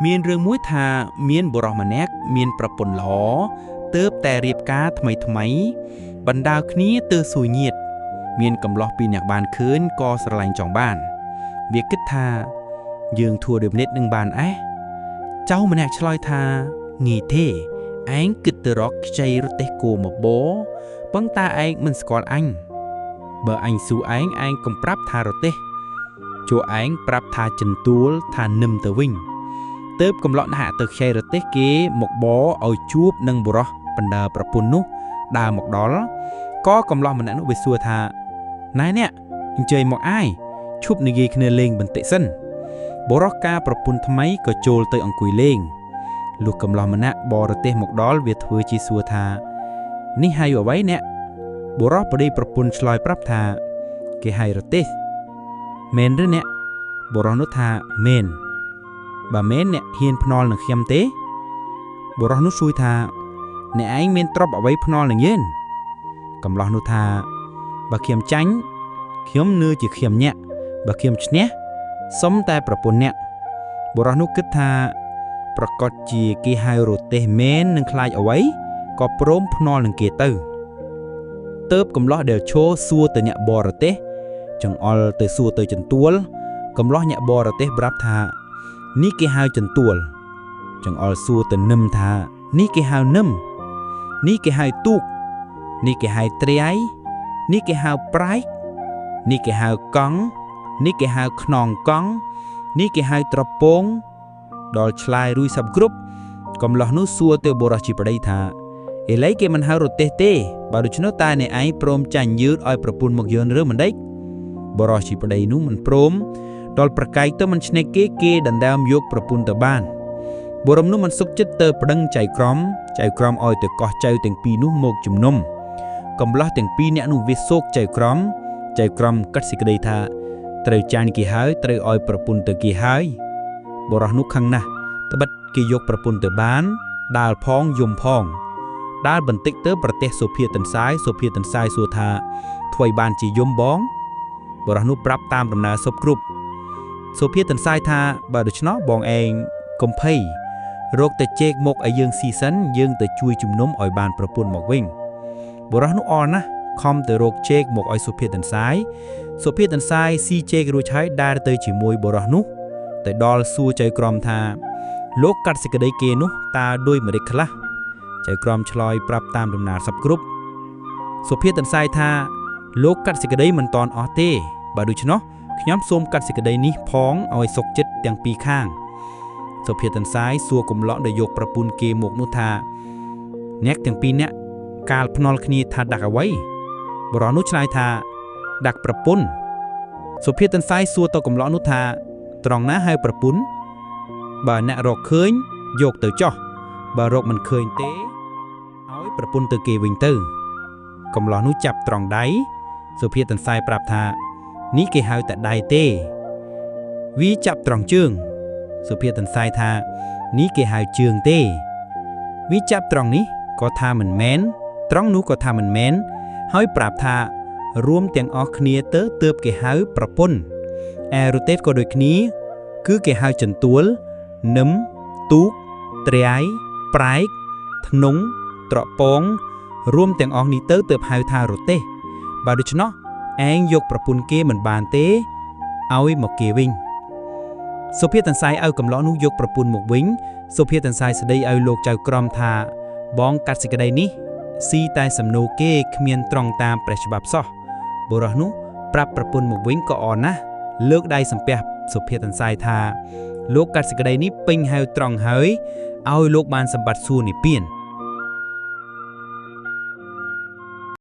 មានរឿងមួយថាមានបុរសម្នាក់មានប្រពន្ធល្អទើបតែរៀបការថ្មីថ្មីបណ្ដើរគ្នាទៅសួយញាតមានកំឡោះពីរអ្នកបានឃើញក៏ស្រឡាញ់ចង់បាន វាគិតថា យើងធួដូចម្នេះនឹងបានអេះចៅម្នាក់ឆ្លើយថាងាយទេឯងគិតទៅរកខ្ចីរទេះគោមកបោប៉ុន្តែឯងមិនស្គាល់អញបើអញសួរឯងឯងកុំប្រាប់ថារទេះជួឯងប្រាប់ថាចិន្ទួលថានឹមទៅវិញទើបកំឡោះណាស់ទៅខ្ចីរទេះគេមកបឲ្យជួបនឹងបុរសបណ្ដើប្រពន្ធនោះដើរមកដល់ក៏កំឡោះម្នាក់នោះវាសួរថាណែអ្នកអញ្ជើញមកអាយឈប់និយាយគ្នាលេងបន្តិចសិនបុរសការប្រពន្ធថ្មីក៏ចូលទៅអង្គុយលេងលុះកំឡោះម្នាក់បរទេសមកដល់វាធ្វើជាសួរថានេះហៅអ្វីអ្នកបុរសប្តីប្រពន្ធឆ្លើយប្រាប់ថាគេហៅរទេសមែនឬអ្នកបុរសនោះថាមែនបើមែនអ្នកហ៊ានភ្នាល់នឹងខ្ញុំទេបុរសនោះសួរថាអ្នកឯងមានទ្រព្យអ្វីភ្នាល់នឹងយើងកំឡោះនោះថាបើខ្ញុំចាញ់ខ្ញុំនឿជាខ្ញុំញាក់បើខ្ញុំឈ្នះសុំតែប្រពន្ធអ្នកបុរសនោះគិតថាប្រកាសជាគេហៅរទេះមែននឹងខ្លាចអ្វីក៏ព្រមភ្នាល់នឹងគេទៅទើបកំឡោះដែលឈរសួរទៅអ្នកបរទេសចង្អុលទៅសួរទៅចន្ទួលកំឡោះអ្នកបរទេសប្រាប់ថានេះគេហៅចន្ទួលចង្អុលសួរទៅនឹមថានេះគេហៅនឹមនេះគេហៅទូកនេះគេហៅត្រាយនេះគេហៅប្រែកនេះគេហៅកង់នេះគេហៅខ្នងកង់នេះគេហៅត្រពងដល់ឆ្លើយរួចសັບគ្រប់កំឡោះនោះសួរទៅបុរសជាប្តីថាឥឡូវគេមិនហៅរទេះទេបើដូច្នោះតើអ្នកឯងព្រមចាញ់យឺតឲ្យប្រពន្ធមកយើងឬមិនដេចបុរសជាប្តីនោះមិនព្រមដល់ប្រកែកទៅមិនឈ្នះគេគេដណ្ដើមយកប្រពន្ធទៅបានបុរសនោះមិនសុខចិត្តទៅប្តឹងចៅក្រមចៅក្រមឲ្យទៅកោះចៅទាំងពីរនោះមកជំនុំកំឡោះទាំងពីរអ្នកនោះវាសោកចៅក្រមចៅក្រមកាត់សេចក្តីថាត្រូវចាញ់គេហើយត្រូវឲ្យប្រពន្ធទៅគេហើយបុរសនោះខឹងណាស់ត្បិតគេយកប្រពន្ធទៅបានដាល់ផងយំផងដាល់បន្តិចទៅប្រទេសសុភាទន្សាយសុភាទន្សាយសួរថាថ្វីបានជាយំបងបុរសនោះប្រាប់តាមដំណើរសពគ្រប់សុភាទន្សាយថាបើដូច្នោះបងឯងកុំភ័យរកតែជែកមកឲ្យយើងស៊ីសិនយើងទៅជួយជំនុំឲ្យបានប្រពន្ធមកវិញបុរសនោះអរណាស់ខំទៅរកជែកមកឲ្យសុភាទន្សាយសុភាទន្សាយស៊ីជែករួចហើយដើរទៅជាមួយបុរសនោះទៅដល់សួរចៅក្រមថាលោកកាត់សេចក្តីគេនោះតើដោយម្រេចខ្លះចៅក្រមឆ្លើយប្រាប់តាមដំណើរសពគ្រប់សុភាទន្សាយថាលោកកាត់សេចក្តីមិនតន់អស់ទេបើដូច្នោះខ្ញុំសូមកាត់សេចក្តីនេះផងឲ្យសុខចិត្តទាំងពីរខាងសុភាទន្សាយសួរកំឡក់ដែលយកប្រពន្ធគេមកនោះថាអ្នកទាំងពីរអ្នកកាលភ្នាល់គ្នាថាដាក់អ្វីបុរសនោះឆ្លើយថាដាក់ប្រពន្ធសុភាទន្សាយសួរទៅកំឡក់នោះថាត្រង់ណាហៅប្រពន្ធបើអ្នករកឃើញយកទៅចោះបើរកមិនឃើញទេឲ្យប្រពន្ធទៅគេវិញទៅកំឡោះនោះចាប់ត្រង់ដៃសុភាទន្សាយប្រាប់ថានេះគេហៅតែដៃទេវាចាប់ត្រង់ជើងសុភាទន្សាយថានេះគេហៅជើងទេវាចាប់ត្រង់នេះក៏ថាមិនមែនត្រង់នោះក៏ថាមិនមែនហើយប្រាប់ថារួមទាំងអស់គ្នាទៅទើបគេហៅប្រពន្ធឯរទេះក៏ដូចគ្នាគឺគេហៅចន្ទួលនឹមទូកត្រាយប្រែកធ្នង់ត្រពងរួមទាំងអស់នេះទៅទើបហៅថារទេះបើដូច្នោះឯងយកប្រពន្ធគេមិនបានទេឲ្យមកគេវិញសុភាទន្សាយឲ្យកំឡោះនោះយកប្រពន្ធមកវិញសុភាទន្សាយស្ដីឲ្យលោកចៅក្រមថាបងកាត់សេចក្តីនេះស៊ីតែសំណូគេគ្មានត្រង់តាមព្រះច្បាប់សោះបុរសនោះប្រាប់ប្រពន្ធមកវិញក៏អរណាស់លើកដៃសំពះសុភាទន្សាយថាលោកកាត់សេចក្តីនេះពេញហៅត្រង់ហើយឲ្យលោកបានសម្បត្តិសួគ៌និព្វាន